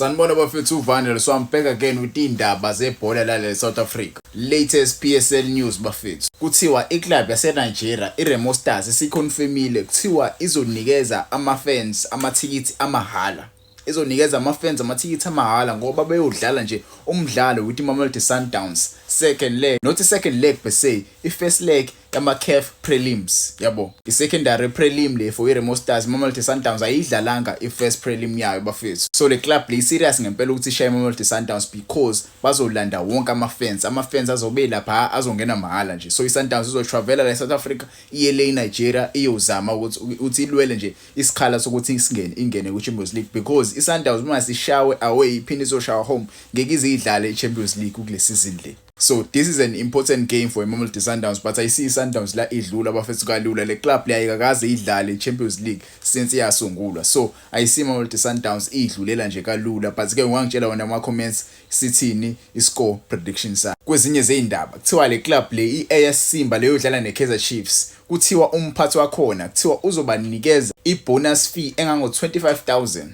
Sanibona bafethu, uVandel, so I'm back again with indaba zebhola lale South Africa. Latest PSL news, bafethu. Kuthiwa iclub yaseNigeria iRemo Stars isiconfirmile, kuthiwa izonikeza ama-fans amathikithi amahhala. Izonikeza ama-fans amathikithi amahhala ngoba beyodlala nje umdlalo with iMamelodi Sundowns, second leg, not second leg per se, i-first leg yama-CAF prelims, yabo. I-secondary prelim le for iRemo Stars. Mamelodi Sundowns ayidlalanga i-first prelim yayo, bafethu. So le club le serious ngempela ukuthi ishaye iMamelodi Sundowns because bazolanda wonke ama-fans. Ama-fans azobe lapha azongena mahhala nje. So i-Sundowns izotravela la e-South Africa, iye le eNigeria, iyozama ukuthi ilwele nje isikhala sokuthi singene ingene kwi-Champions League, because i-Sundowns uma sishawe away, iphinde izoshawa home, ngeke ize idlale i-Champions League kule season le. So this is an important game for iMamelodi Sundowns, but I see i-Sundowns la idlula, bafethu, kalula. Le club le ayikakaze idlale i-Champions League since yasungulwa, so I see iMamelodi Sundowns idlulela nje kalula. But ke ungangitshela wena ama comments, sithini i-score prediction sakho? Kwezinye zezindaba, kuthiwa le club le i-AS Simba leyo dlala neKaizer Chiefs, kuthiwa umphathi wakhona kuthiwa uzobanikeza i-bonus fee engango 25,000.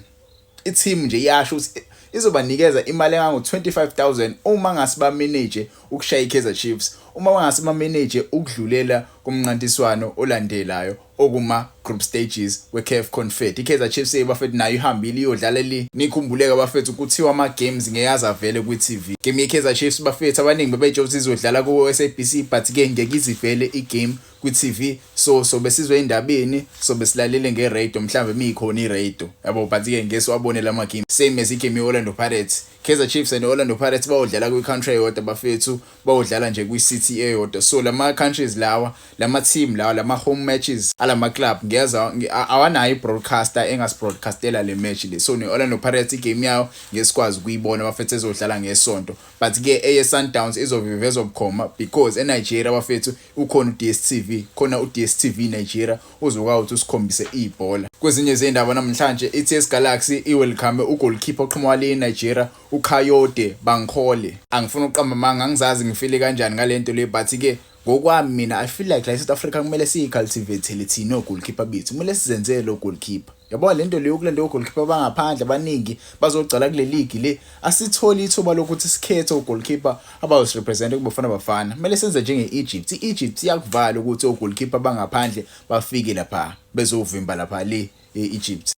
I-team nje iyasho ukuthi izobanikeza imali engango 25,000 uma ngase bamanage ukushaya iKaizer Chiefs, uma bangase bamanage ukudlulela kumncintiswano olandelayo okuma group stages weCAF Confed. iKaizer Chiefs, bafethu, nayo ihambile iyodlala le. Nikhumbuleka, bafethu, kuthiwa ama games ngeyaza vele kwi-TV. Game yeKaizer Chiefs, bafethu, abaningi bebetsho ukuthi izodlala ku SABC, but ke ngeke izivele igame kwi-TV. So besizwe endabeni, so besilalele nge-radio mhlawumbe mikhona i-radio, yabo, but ke ngeke siwabone lama game, same as igame ye-Orlando Pirates. Kaizer Chiefs and Orlando Pirates bayodlala kwi-country eyodwa, bafethu, bayodlala nje kwi-city eyodwa. So lama countries lawa, lama team lawa, lama home matches alama club ngiyeza awanayo i-broadcaster engasibroadcastela le match le. So ne-Orlando Pirates igame yayo ngeke sikwazi ukuyibona, bafethu, ezodlala ngesonto. But ke eye Sundowns izovivezwa bukhoma because eNigeria, bafethu, ukhona uDStv, khona uDStv Nigeria uzokwazi ukuthi usikhombise ibhola. Kwezinye izindaba namhlanje, iTS Galaxy iwelcome ugoalkeeper oqhamuka le eNigeria, uKayode Bankole. Angifuni ukuqamba manga, angizazi ngifile kanjani ngalento le, but ke ngokwami mina I feel like la eSouth Africa kumele siyicultivate thina goalkeeper bethu, kumele sizenzele lo goalkeeper, yabo. Lento leyo kulento goalkeeper bangaphandle abaningi bazogcala kule league le, asitholi ithuba lokuthi sikhethe ugoalkeeper abazosirepresent kuBafana Bafana. Kumele senze njenge-Egypt. I-Egypt iyakuvala ukuthi ogoalkeeper bangaphandle bafike lapha bezovimba lapha le e-Egypt.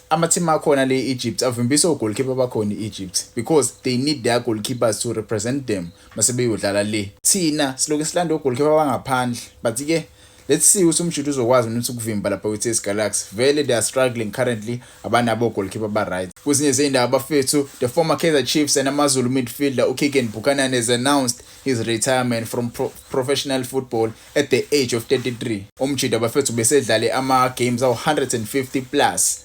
Ama-team akhona le Egypt avimbisa ogoalkeeper bakhona e-Egypt because they need their goalkeepers to represent them mase beyodlala le. Thina siloke silanda ogoalkeeper bangaphandle, but ke let's see ukuthi umjita uzokwazi ukuthi ukuvimba lapha kwi-TS Galaxy. Vele they are struggling currently, abanabo goalkeeper ba-right. Kwezinye zey'ndaba, bafethu, the former Kaizer Chiefs and AmaZulu midfielder uKeagan Buchanan has announced his retirement from professional football at the age of 33. Umjita, bafethu, besedlale ama-games awu-150 plus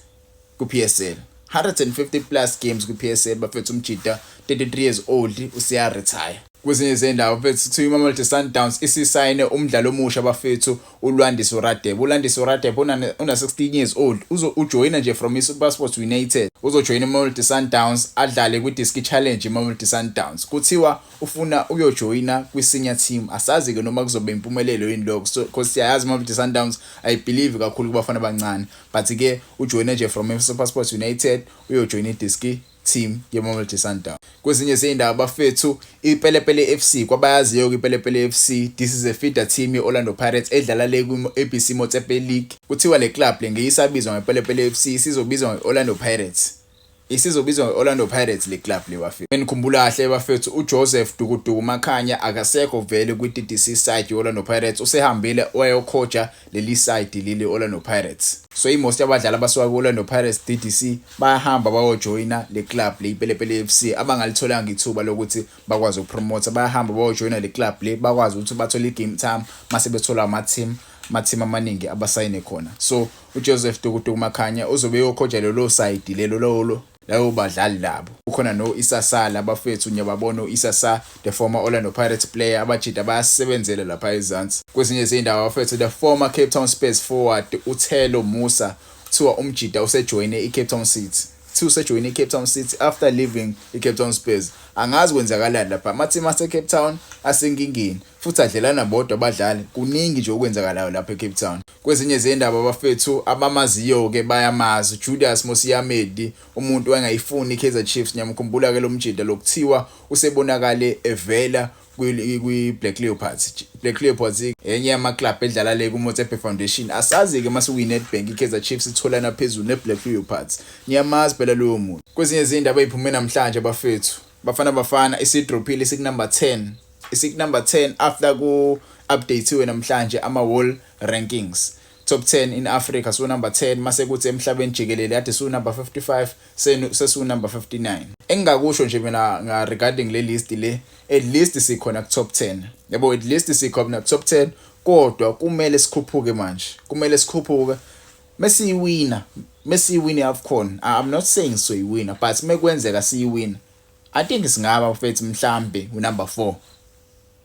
ku-PSL, 150 plus games ku-PSL, bafethu. Umjita, 33 years old, usiya retire. Kwezinye izindawo, bafethu, kuthiwa iMamelodi Sundowns isisayine umdlalo omusha, bafethu, uLwandiso Radebe. ULwandiso Radebe una 16 years old, uzo ujoyina nje from iSuperSport United, uzojoyina iMamelodi Sundowns, adlale kwi-Diski Challenge iMamelodi Sundowns. Kuthiwa ufuna ukuyojoyina kwi-senior team. Asazi ke noma kuzoba impumelelo yini lokho, so because siyayazi iMamelodi Sundowns I believe kakhulu kubafana abancane, but ke ujoyine nje from iSuperSport United, uyojoyina iDiski team yeMamelodi Sundowns. Kwezinye zey'ndaba, bafethu, iPelepele FC, kwabayaziyo iPelepele FC, this is a feeder team ye-Orlando Pirates edlala le kwi-ABC Motsepe League. Kuthiwa le club le ngeyisabizwa ngePelepele FC, isizobizwa nge-Orlando Pirates, isizobizwa nge-Orlando Pirates le club le, bafethu. Enikhumbula kahle, bafethu, uJoseph Dukuduku Makhanya akasekho vele kwi-DDC side ye-Orlando Pirates, usehambile wayocoacha leli side leli Orlando Pirates. So imost yabadlali abasuka ku-Orlando Pirates DDC bayahamba bayojoyina le club le iPelepele FC. Abangalitholanga ithuba lokuthi bakwazi ukupromote, bayahamba bayojoyina le club le, bakwazi ukuthi bathole i-game time mase bethola ama-team amaningi abasayine khona. So uJoseph Dukuduku Makhanya uzobe eyocoacha lelo side lelo lolo lawo badlali labo. Kukhona no Isasala, bafethu, ngiyababona uIsasa, the former Orlando Pirates player. Abajita bayasebenzela lapha ezansi. Kwezinye izindawo, bafethu, the former Cape Town Spurs forward uThelo Musa, kuthiwa umjita usejoyine iCape Town City. Kuthiwa usejoyine i-Cape Town City after leaving i-Cape Town Spurs. Angazi kwenzakalani lapha. Ama-team ase-Cape Town asenkingeni futhi adlelana bodwa abadlali. Kuningi nje okwenzakalayo lapha e-Cape Town. Kwezinye zendaba bafethu, abamaziyo-ke bayamazi Julius Moseamedi, umuntu wayengayifuni i-Kaizer Chiefs. Ngiyamkhumbula-ke lo mjida lokuthiwa usebonakale evela kwi-Black Leopards. Black Leopards enye yama-club edlala le ku-Motsepe Foundation. Asazi-ke mase kuyi-Nedbank, i-Kaizer Chiefs itholana phezulu ne-Black Leopards. Ngiyamazi phela loyo muntu. Kwezinye izindaba ey'phume namhlanje bafethu, Bafana Bafana isidrophile, isiku-number 10, isiku-number 10 after ku-update-iwe namhlanje ama-world rankings, top 10 in Africa, so number 10. Mase kuthi emhlabeni jikelele kade su number 55, sesu number 59. Engingakusho nje mina nga regarding le list le, at least sikhona ku top 10, yabo, at least sikhona ku top 10, kodwa kumele sikhuphuke manje, kumele sikhuphuke mesiyiwina, mesiyiwina iAfcon. I'm not saying soyiwina, but mekwenzeka siyiwina, I think singaba mfethu mhlambe unumber 4,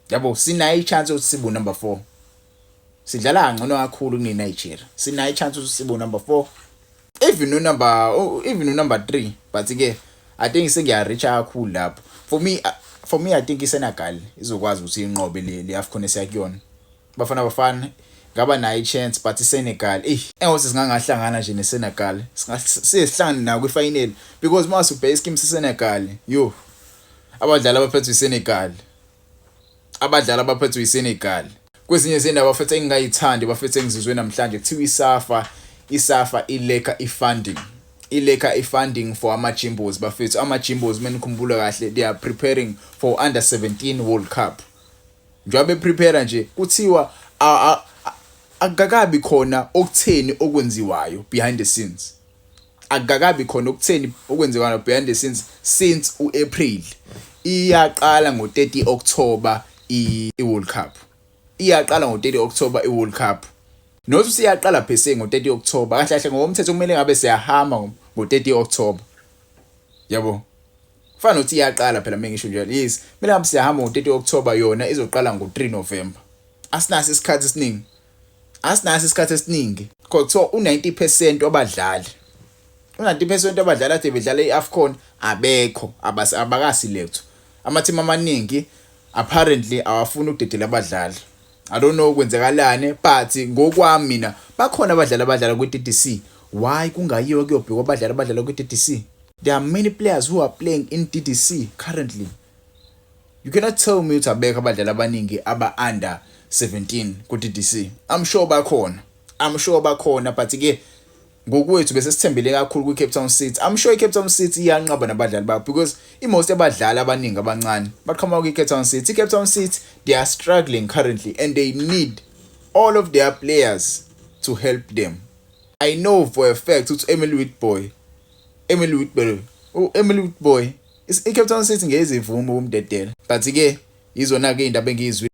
yabo. Sinayo ichance ukuthi sibe number 4. Sidlala kangcono kakhulu kune-Nigeria. Sinayo ichance ukuthi sibe number 4, even unumber 3, but ke I think sengiya-reach kakhulu lapho. For me, I think iSenegal izokwazi ukuthi inqobe le AFCON esiyakuyona. Bafana Bafana ngaba nayo i-chance, but iSenegal, eh, engothi singangahlangana nje neSenegal, sesihlangane nayo kwi-final, because mase ubheka ischeme seSenegal, yo, abadlali abaphethwe iSenegal, abadlali abaphethwe iSenegal. Kwezinye izindaba bafethu engingayithandi bafethu engizizwe namhlanje, kuthiwa iSAFA ilacka i-funding, ilacka i-funding for ama-Jimbos bafethu. Ama-Jimbos, menikhumbula kahle, they are preparing for under 17 World Cup. Njengoba beprepare nje, kuthiwa akukakabi khona okutheni okwenziwayo behind the scenes, akukakabi khona okutheni okwenziwayo behind the scenes since uApril. Iyaqala ngo30 October i-World Cup, iyaqala ngo30 October i-World Cup. Nothi siyaqala phese ngo30 October, kahle kahle ngokomthetho kumele ngabe siyahamba ngo30 October, yabo. Kufana nokuthi iyaqala phela mengisho njalo. Yes, kumele ngabe siyahamba ngo30 October, yona izoqala ngo3 November. Asinaso isikhathi esiningi, asinaso isikhathi esiningi. Kuthiwa u90% wabadlali, u90% wabadlali ade bedlala iAfcon abekho, abakaselect. Ama-team amaningi apparently awafuni ukudedela abadlali. I don't know kwenzekalani, but ngokwami mina bakhona abadlali abadlala kwi-DDC. Why kungayiwa kuyobhekwa abadlali abadlala kwi-DDC? There are many players who are playing in DDC currently. You cannot tell me ukuthi abekho abadlali abaningi aba under 17 ku-DDC. I'm sure bakhona, I'm sure bakhona, but ke ngokwethu bese sithembele kakhulu kwi-Cape Town City. I'm sure i-Cape Town City iyanqaba nabadlali babo, because i-most yabadlali abaningi abancane baqhamuka kwi-Cape Town City. I-Cape Town City, they are struggling currently and they need all of their players to help them. I know for a fact ukuthi Emily Witboy, Emily Witboy, oh, Emily Witboy, i-Cape Town City ngeke ivume ukumdedela, but ke izona ke indaba engiyizwile.